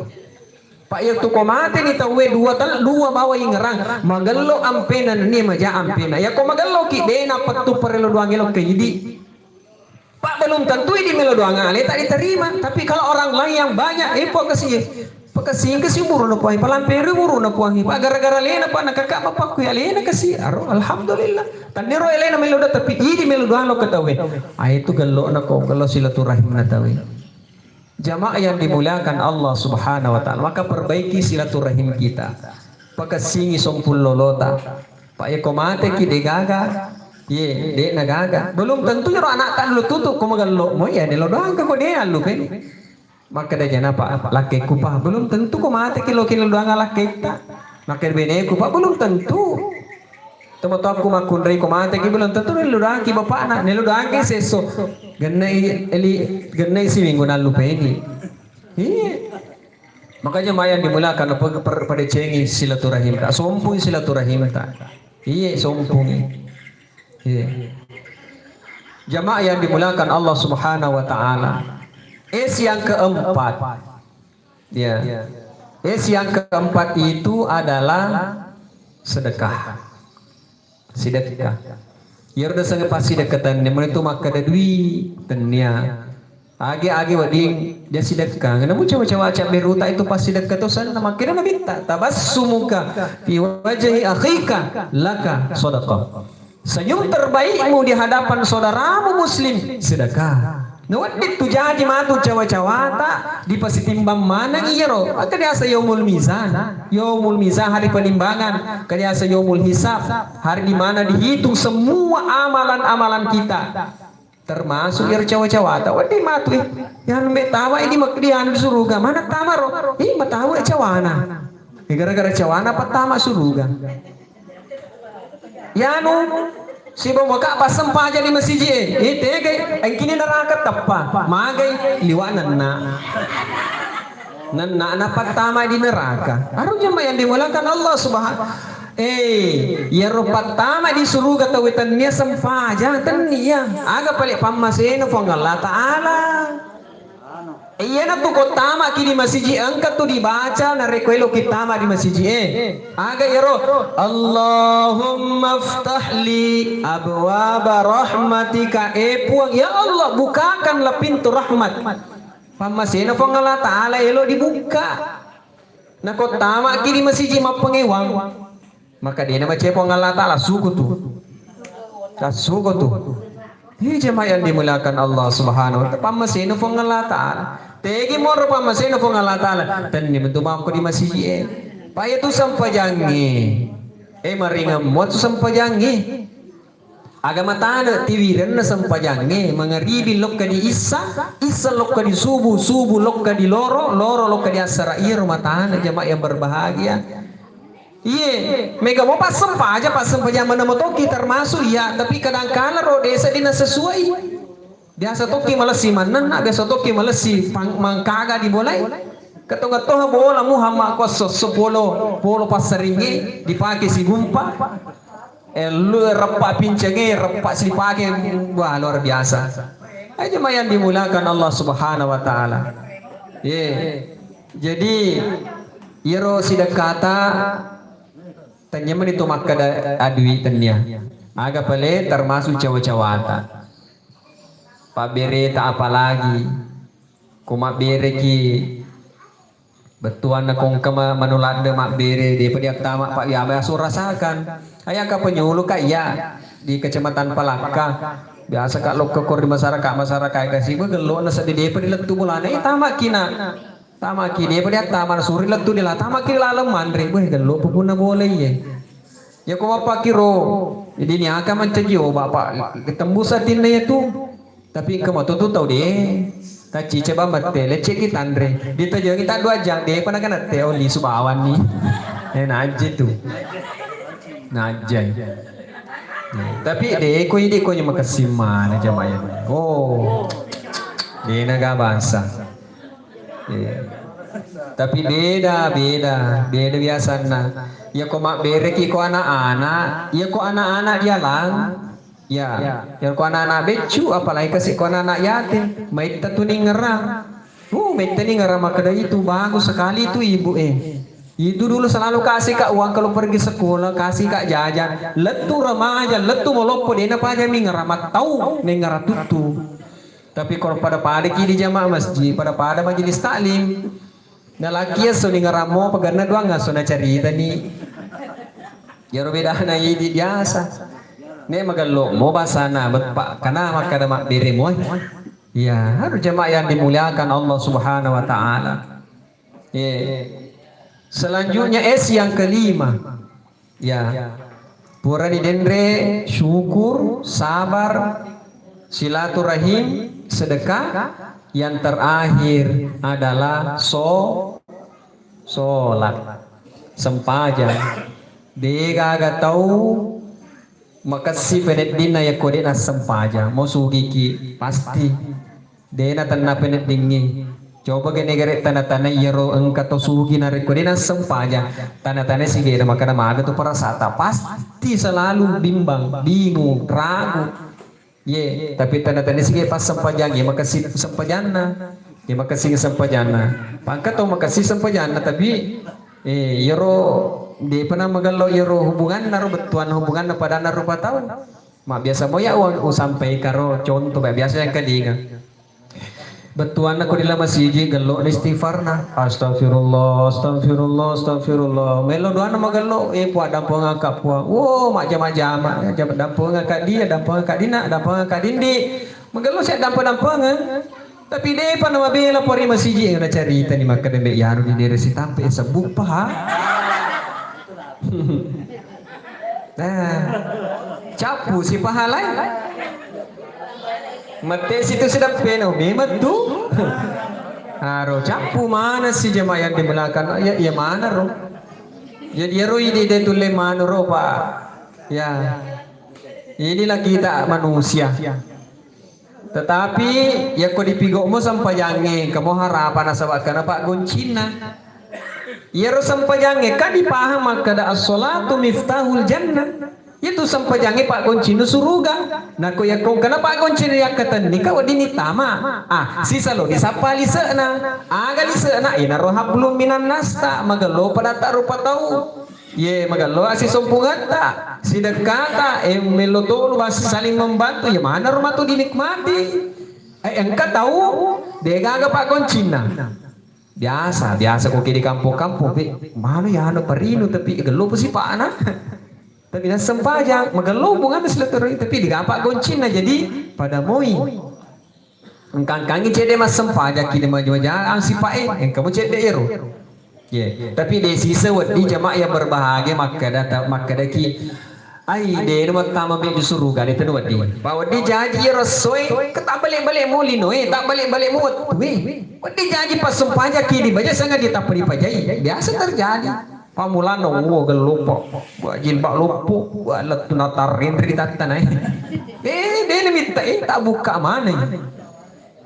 Pak, iya tu ko mate ni tauwe dua tal-, dua bawa ingerang, magello ampena nennia maja ampena. Ya ko magello ki de na pettu parello doang elo ke idi. Pak, belum tentu idi melo doang ale tak diterima. Tapi kalau orang lain yang banyak, eh, Pak, kasih, Pak, kasih, kasih umur na puangi, palampe umur na puangi. Pak, gara-gara lena, Pak, na kakak bapakku ya lena kasih. Aro, alhamdulillah. Tandero lena melo da, tapi idi melo doang lo ketahui. Ah, itu gello na ko, gello silaturahim na tahu. Jamaah yang dimuliakan Allah Subhanahu wa Ta'ala, maka perbaiki silaturahim kita. Pakessingi sompung lolota. Pak, yeko mate ki de gaga. Ye, de na gaga. Belum tentu ro anak tak dulu tutup ko magello mo ya, de lo doang ko de allu pe. Maka de jana Pak, lakkekku Pak, belum tentu ko mate ki lo ki lo doang lakketta. Maka beneku Pak, belum tentu. Tomatoakku makkunrai ko mate ki belum tentu nelo doangki bapakna, nelo doangki sesso. Gennai eli, gennai siminggu nallu peni. Iya. Makanya maya dimuliakan per-, per-, padecengi silaturahim ta, sompung silaturahim ta. Iya, sompung. Iya. Jamaah yang dimuliakan Allah Subhanahu wa Ta'ala. Es yang keempat. Ya. Es yang keempat itu adalah sedekah. Sedekah. Iyaro daseng passidekka tennia, mani tu makkeda dui tennia. Age-age wedding dia sidekka. Namu cawa-cawa cabbe ruta itu passidekka to senna makkeda nabitta. Tabassumuka fi wajhi akhika laka sadaqah. Senyum terbaikmu di hadapan saudaramu muslim, sedekah. Nawedding tu jaji matu cawa-cawata, dipasitimbang maneng iyaro. Maka diasa yaumul mizan. Yaumul mizan, hari penimbangan. Kadiasa yaumul hisab, hari di mana dihitung semua amalan-amalan kita. Termasuk iyaro cawa-cawata. Wedding matu, eh. Yang mbe tama ini mak-, di anu di suruga. Mana tama ro? Eh, matawa cawana. Eh, gara-gara cawana apa tama suruga. Yanu, sibawa maka passempajang di masiji e. Eh, tegai, engkini neraka teppa. Magai, liwa nenna. Nenna napattama di neraka. Aru jama yang dimuliakan Allah Subhanahu. Eh, iyaro pattama di suruga tauwe tennia sempajang, tennia. Aga pale pammasena Puang Allah Ta'ala. Iyana tu ko tamaki di masiji, engka tu dibaca narekko eloki tama di masiji e. Aga iyaro? Allahumma ftah li abwaba rahmatika. Eh Puang, ya Allah, bukakanlah pintu rahmat. Pammasena Puang Allah Ta'ala elo dibukka. Nako tamaki di masiji mappangewang. Maka dena macepo Allah Ta'ala, suku tu. Suku tu. Hi jemaah yang dimuliakan Allah Subhanahu wa Ta'ala. Pammasena Puang Allah Ta'ala. Tegi moro pammasena Puang Allah Ta'ala. Tenni mentu mako di masiji e. Paya tu sampajangi. Eh, maringan mo tu sampajangi. Aga matane tiwirenna sempajangnge, mangaribi lokka di issa, issa lokka di subu, subu lokka di loro, loro lokka di assara, iyaro matane jamaah yang berbahagia. Iye, mega mo passempajang, passempajang mana motoki termasuk iya, tapi kadangkala ro desa dina sesuai. Biasa tokki malessi mannenna, biasa tokki malessi pang-, mangkaga di bolai. Ketonga-tonga bola Muhammad ko esso, esso polo, polo passaringi dipake sigumpa. Eh, lu reppa pincengi, reppa silipake, wah, luar biasa. Eh, jemaah yang dimuliakan Allah Subhanahu wa Ta'ala. Ye. Jadi, iyaro sidekkata, tennia mani tu makkeda adui tennia. Aga pale termasuk cawa-cawata. Pabbereta apalagi. Ko mabbereki Bettuanna ko engka ma-, manu ladde mabbere, depa diattama, Pak, ya, biasa urasakan. Ayaka penyuluh, Kak, iya, di Kecamatan Palakka. Biasa, Kak, lokka ko ri masyarakat, masyarakat kasi, be, gello na seddi depa dilettu bolana, eh, tamaki na. Tamaki, de' pada tama nasuri lettu de' la, tamaki laleng manre. Weh, gello' pi punna bola iye. Iya ko mappakiro, jadi niaka mancaji, oh, bapak, ketembus atinna iya tu. Tapi engka matu tu tau de'. Tacci coba mette, lecce ki tanre. Ditajongi tak dua jang de', pada kena teh, oh, lisu bawanni. Eh, naji tu. Najai. Tapi de' ko idi ko makessing mana jamaah. Oh. De' naga bangsa. Iya. Tapi beda, beda, beda biasanna. Iya ko mabbereki ko anak-anak, iya ko anak-anak dialang. Ya, iya ko anak-anak beccu, apalagi kasi ko anak-anak yatim. Maitta tu ningerang. Uh, maitta ningerang makkeda itu bagus sekali itu ibu eh. Itu dulu selalu kasih kak uang kalau pergi sekolah, kasih kak jajan. Lettu remaja, lettu maloppo, dena paja ningerang mattau, ningerang tuttu. Tapi kalau pada-pada ki di jamaah masjid, pada-pada majelis taklim. Nalaki esso ningerang mo, paganna duang esso nacaritani. Iyaro bedana idi biasa. Ne magello mo basana, beppa kana makkada mabbere mo. Ya, harus jamaah yang dimuliakan Allah Subhanahu wa Ta'ala. Iya. Selanjutnya S yang kelima. Ya. Purani denre syukur, sabar, silaturahim, sedekah. Yang terakhir adalah so sholat, sempajang. De gaga tau makessi peneddinna yakko de nassempajang. Mo sugiki pasti. Dena tenna peneddingngi. Coba gene gere tana-tana iyaro engka to sugi narekko de nassempajang. Tana-tana sigere makana maga tu perasata. Pasti selalu bimbang, bingung, ragu. Ye, tapi tana-tana sige pas sempajang, ye makessing sempajanna. Ye makessing sempajanna. Pangka to makessing sempajanna, tapi eh iyaro de pernah magello iyaro hubunganna ro bettuanna hubunganna padanna rupa tau. Mabbiasa mo ya uang usampaikan ro contoh, biasa yang kedinga. Bettuanna ko di lama siji gello ni istighfarna. Astagfirullah, astagfirullah, astagfirullah. Melo doanna magello, eh, Puang dampengaka Puang. Wo, majjama-jama, jama dampengaka dia, dampengaka dina, dampengaka dindi. Magello sia dampeng-dampengeng. Tapi depa na mabela pori masiji na carita ni makkeda mbe yaru di dere sitampe sebbu paha. Nah, cappu si pahalai. Mette situ sidappena, memang tu. Aro cappu mana si jamaah yang di belakang, ya, ya mana ro. Jadi ero ini dia tulle manu ro, Pak. Ya. Inilah kita manusia. Tetapi yakko dipigo'mo sempajangnge, engkamo harapang nasaba kana paggoncinna. Iyaro sempajangnge kan dipaham makkeda as-sholatu miftahul jannah. Itu sempajangnge paggoncinna suruga. Nako yakko engkana paggoncinna yakkatenni ka weddinni tama. Ah, sisalo disappa lise'na. Aga lise'na? Inaro hablum minan nasta, magello padatta rupa tau. Ye, magello asisompungetta, sidekkata, eh, mello tolu bas-, saling membantu, ya mana rumah tu dinikmati. Eh, engka tau, degaga paggoncinna. Biasa, biasa koki di kampung-kampung, pe, mana ya anu parinu, tapi gello pun sipana. Tapi nassempajang, magello hubunganna silaturahmi, tapi diga paggoncinna, jadi pada moi. Engkangkangi cedde massempajang ki de maja-maja ang sipae, engkamu cedde ero. Ye, tapi de sisa weddi jamaah yang berbahagia makkeda ta-, makkeda ki, ai de nu mattama me di suruga de tanu weddi. Pa weddi jaji ero soe, ke tak balik-balik mo lino e, tak balik-balik mo wettu e. Weddi jaji passempajang ki di baja sanga di tappa dipajai. Biasa terjadi. Pammulana, wo, gellopo, wa, jilbab loppo, wa, lettu natarrendre ri tattana, eh. Eh, dena mitta, eh, tak buka mana, eh.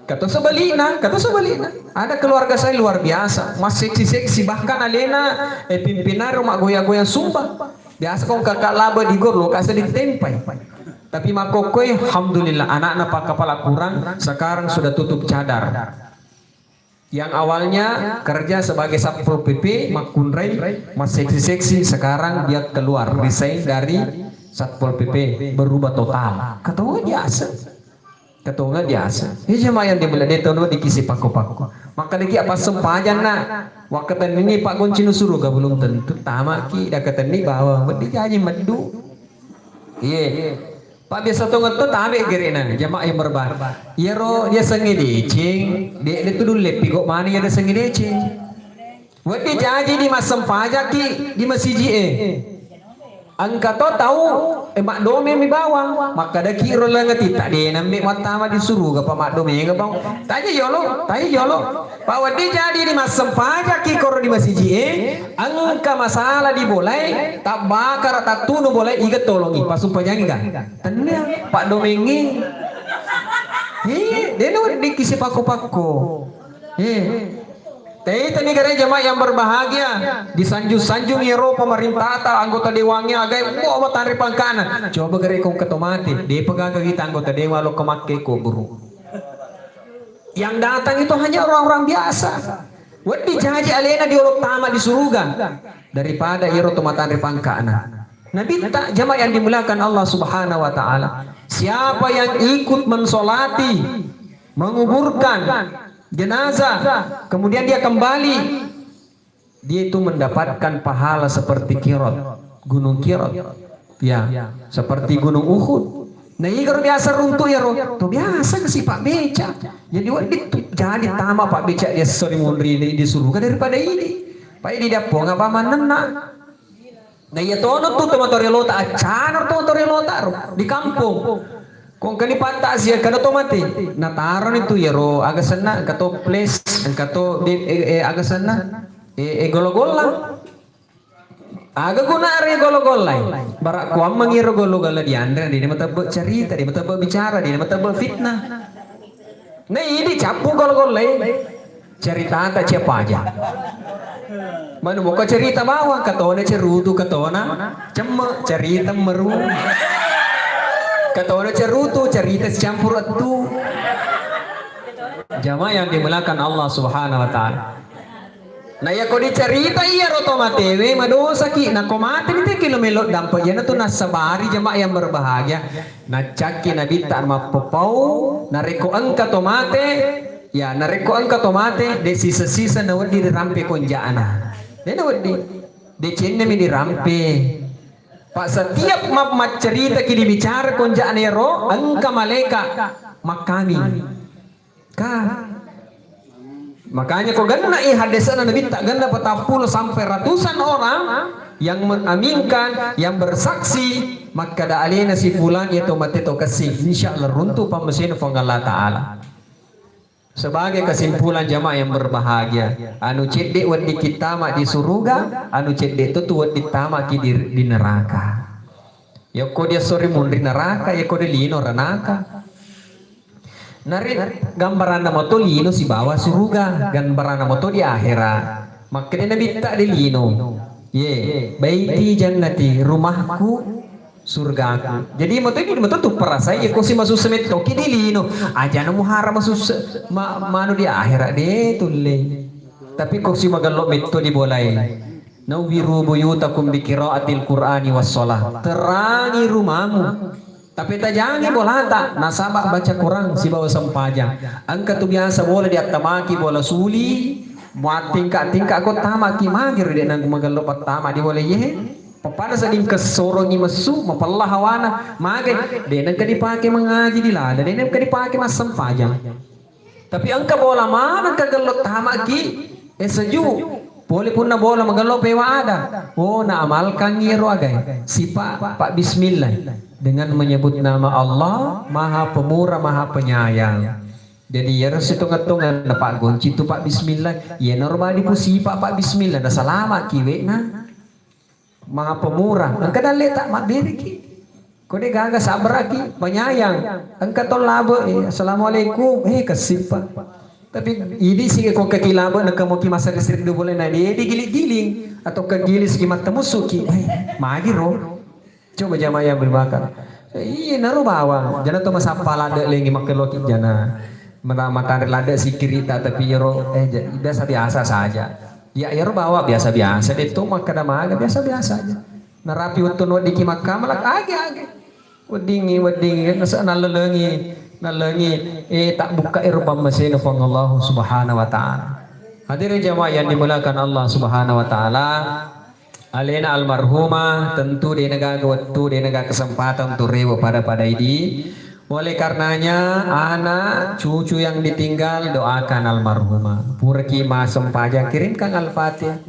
Kata sebaliknya, kata sebaliknya. Ada keluarga saya luar biasa, masseksi-seksi, bahkan alena, eh, pimpinaro maggoyang-goyang sumba. Biasa kong kakak laba di gor, lokasi ditempai. Tapi makkokkoe, alhamdulillah, anaknya pak kepala kurang, sekarang sudah tutup cadar. Yang awalnya kerja sebagai Satpol P P, makkunrai, masseksi-seksi, sekarang dia keluar, resign dari Satpol P P, berubah total. Ketawa biasa. Ketawa biasa. Ini cuma yang dia bela dia tahu dikisi paku-paku. Maka dia apa sempajan nak. Wakatan ini Pak Gonci nusuru gak belum tentu. Tamaki, dah keteni bawa. Berarti jadi medu. Iya. Pak biasa tongeng to tabe gerena jamaah yang berbahagia. Iyaro dia sengi deceng, de de tu dulle pigo mani ada sengi deceng. Wedding jaji di massempajaki di masiji e. Engka to tau e maddomeng mi bawang, makkadaki ro lengeti tak de nambe mattama di suruga pa maddomeng bang. Taja yolo, taja yolo. Pak wedding jaji di massempajaki koro di masiji e. Engka masalah di bolae, tabbakara tattunu bolae iga tolongi pasumpajangi ga. Tennia, paddomengngi. He, dena weddikki sipakko-pakko. He. Tei tani gare jamaah yang berbahagia, disanjung-sanjung ero pemerintah ta anggota dewangnge agai, mo matanre pangkana. Coba gare kong keto mate, depa gaga kita anggota dewan lo kemakke kuburu. Yang datang itu hanya orang-orang biasa. Wedding jaji alena di olo tama di suruga daripada iyaro to matanre pangkana. Nabitta jamaah yang dimuliakan Allah Subhanahu wa taala. Siapa yang ikut mensolati, menguburkan jenazah, kemudian dia kembali, dia itu mendapatkan pahala seperti Kirot, Gunung Kirot. Ya, seperti Gunung Uhud. Nah, igaro biasa runtu iyaro, to biasa kasi pak beca. Jadi wedding tu jadi tama pak beca dia sori munri di, di suruga daripada ini. Pak di dappo ngapa manenna? Nah, iya tono tu tematore lota, acana tematore lota ro di kampung. Kong kani patta sia kada to mate. Nataroni tu iyaro aga senna, engka to ples, engka to de, eh, eh, aga senna, eh, eh, golla-golla. Aga gunana ro golla-gollai? Bara kuammengi ro golla-golla dianre, dena matebbe carita, dena matebbe bicara, dena matebbe fitnah. Na idi cappu golla-gollai, caritata cia paja. Manu moko carita bawang, katona cerutu, katona cemme, carita meru. Katona cerutu, carita sicampur ettu. Jamaah yang dimuliakan Allah Subhanahu wa taala. Na iyako dicarita iyaro to matewe madosaki, nako mate ni teki lo melo dampa, iyana tu nassabari jamaah yang berbahagia. Naccakki nabitta mappepau, narekko engka to mate, ya narekko engka to mate, de sisa-sisa na wedding dirampe konja'na. De na wedding, de cennemi dirampe. Pak setiap ma-, macceritaki dibicara konja'na iyaro, engka malaika makkami. Ka. Makanya ko genna i hadesana nabitta genna patappulo sampai ratusan orang yang mengaminkan, yang bersaksi, makkada alena si fulan iya to mate to kessing, insya Allah runtu pammasena Puang Allah Ta'ala. Sebagai kesimpulan jamaah yang berbahagia, anu cedde wedding kita ma di suruga, anu cedde to tu wedding tama ki di, di neraka. Yako dia sori munri neraka, yako dia lino ranaka. Nari gambaranna mato lino sibawa suruga, gambaranna mato di akhera. Makkeda nabitta di lino. Ye, baiti jannati, rumahku surgaku. Jadi mato ini mato tu perasai, yako si masussa mettoki di lino. Ajana muhara masussa ma, manu di akhera de tulle. Tapi ko si magello metto di bolai. Nawwiru buyutakum bi qiraatil Qur'ani was shalah. Terangi rumamu. Tapi tajangi bolata, nasaba baca Quran sibawa sempajang. Engka tu biasa bola diattamaki bola suli, muattingka-tingka ko tamaki magiro de nang magello pattama di bola ye. Papada seding kesorongi messu, mapella hawana, magai, de nengka dipake mengaji di lada, de nengka dipake massempajang. Tapi engka bola maneng ka gello tamaki, eh, seju. Pole punna bola magello pewa ada. Oh, na amalkan iyaro agai. Sipa, Pak Bismillah. Dengan menyebut nama Allah, Maha Pemurah, Maha Penyayang. Jadi iyaro sitonga-tonga na Pak Gonci tu Pak Bismillah. Iyanaro badi pusipa Pak Bismillah. Na salama kiwekna. Maha Pemurah. Engka dalle tak mabbiriki. Ko de gaga sabaraki, penyayang. Engka to labe, eh, assalamualaikum, eh, kessippa. Tapi idi si ko kaki labe, naka moki masa distrik dua boleh na de digiling-giling atau kegiling sigi mata musuki. Eh, magi ro. Coba jamaah yang berbakat. Iya, naro bawang. Jana to masappa lade lengi makkeloki jana. Mena-, matare lade sikirita tapi iyaro, eh, ja-, biasa-biasa saja. Ya, iyaro bawa biasa-biasa de to makkeda maga biasa-biasa aja. Narapi wettu weddingki makkamalak age-age. Weddingi, weddingi, nasa nallelengi, nallengi, eh, tak buka ero pammasena Puang Allah Subhanahu wa Ta'ala. Hadirin jamaah yang dimuliakan Allah Subhanahu wa Ta'ala. Alena almarhumah tentu de' na gaga wettu, de' na gaga kesempatan untuk rewe' pada-pada idi. Oleh karenanya, anak, cucu yang ditinggal, doakan almarhumah. Puraki massempajang, kirimkan Al-Fatihah.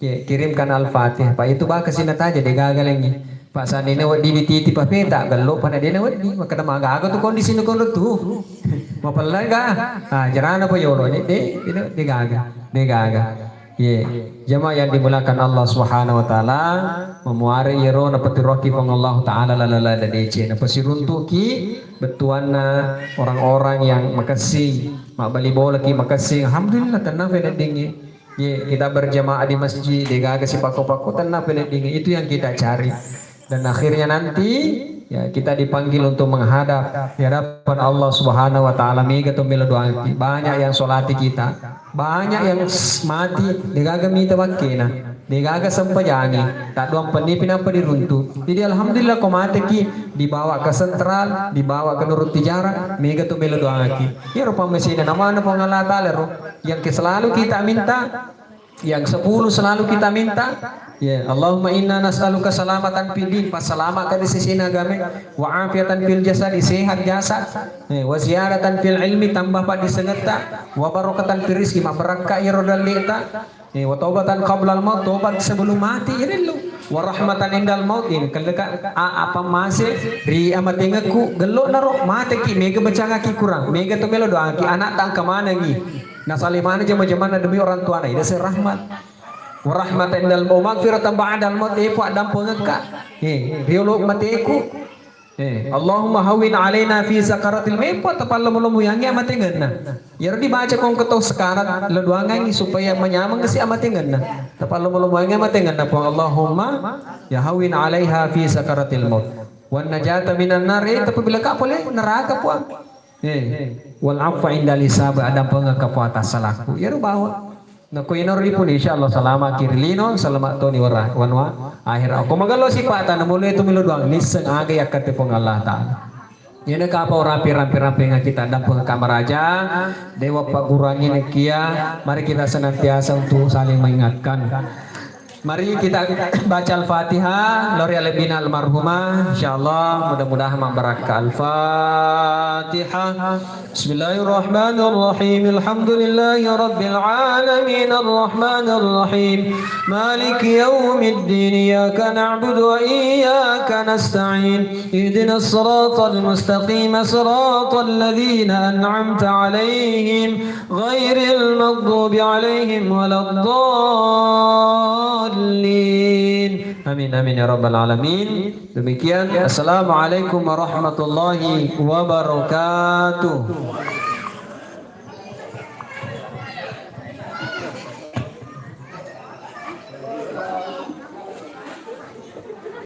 Ya, kirimkan Al-Fatihah. Pak, itu baka sina taja, de' gaga lengngi. Pak, sanina wedding dititip papeta, gello pada de' na wedding. Maka de' magaga tu kondisi nu kono tu. Mapella ga? Ah, jarana pa yolo, de', de', de' gaga. De' gaga. Ye, jamaah yang dimuliakan Allah Subhanahu wa Ta'ala, mamuare iyaro napatiroki Puang Allah Ta'ala lala-lala deceng, napasiruntuki bettuanna orang-orang yang makessing, mabbali bolaki makessing. Alhamdulillah, tenang peneddingngi. Ye, kita berjamaah di masjid, de' gaga sipakko-pakko, tenang peneddingngi. Itu yang kita cari. Dan akhirnya nanti, ya, kita dipanggil untuk menghadap di hadapan Allah Subhanahu wa Ta'ala. Mega tu melo doangki. Banyak yang solati kita. Banyak yang s-, mati, de' gaga mita wakkena. De' gaga sempajangi. Taddoang pennipi nappa diruntu. Jadi, alhamdulillah, ko mateki, dibawa ke sentral, dibawa ke Nurut Tijarah, mega tu melo doangki. Iyaro pammasena namana Puang Allah Ta'ala ro. Yang ke selalu kita minta, yang sepuluh selalu kita minta. Ya, Allahumma inna nas'aluka salamatan fid din, passalama ka di sisi agama, wa afiatan fil jasadi, sehat jasad, eh, wa ziyadatan fil ilmi, tambah paddissengetta, wa barakatan fil rizki, mabbarakka iyaro dalle'ta, eh, wa taubatan qablal maut, tobat sebelum mati, jadi lu, wa rahmatan indal maut, ini kelleka a-, apa mase ri amatengekku, gello naro mateki, mega bacangaki Quran, mega tu melo doangki, anakta engka manengi. Nasale maneng jama-jamanna demi orang tuana, ida se rahmat. Wa rahmatan indal maut, maghfiratan ba'dal maut, eh, Puang, dampengekka. Eh, riolo mateku. Eh, Allahumma hawwin alaina fi sakaratil maut, eh, Puang, tapallomo-lomoyangngi amatengenna. Iyaro dibaca kongko to sekarat, lo doangangngi supaya manyameng si amatengenna. Tapallomo-lomoyangngi amatengenna, Puang. Allahumma ya hawwin alaiha fi sakaratil maut. Wan najata minan nar, eh, tapi bila ka pole neraka, Puang. Eh, wal afwa indal hisab, adampengekka Puang atas salahku. Iyaro bawa. Nako inaro ripun, insyaallah salama ki ri lino, salama toni wara, wanua, akhira. Ko magello sipata, namulai tu melo doang, nisseng aga yakkatte Puang Allah Ta'ala. Iyana kapau rapi rampe-rampengeng kita, dampengekka maraja, dewa pagguruangngi nekia, mari kita senantiasa untuk saling mengingatkan. Mari kita baca Al-Fatihah, lao ri alebbina almarhumah, insyaallah mudah-mudahan mabbarakka. Al-Fatihah. Bismillahirrahmanirrahim. Alhamdulillahi rabbil alamin. Arrahmanirrahim. Maliki yaumiddin. Iyyaka na'budu wa iyyaka nasta'in. Ihdinas siratal mustaqim. Siratal ladzina an'amta 'alaihim. Ghairil maghdubi alaihim waladdallin. Amin, amin ya rabbal alamin. Demikian. Assalamualaikum warahmatullahi wabarakatuh.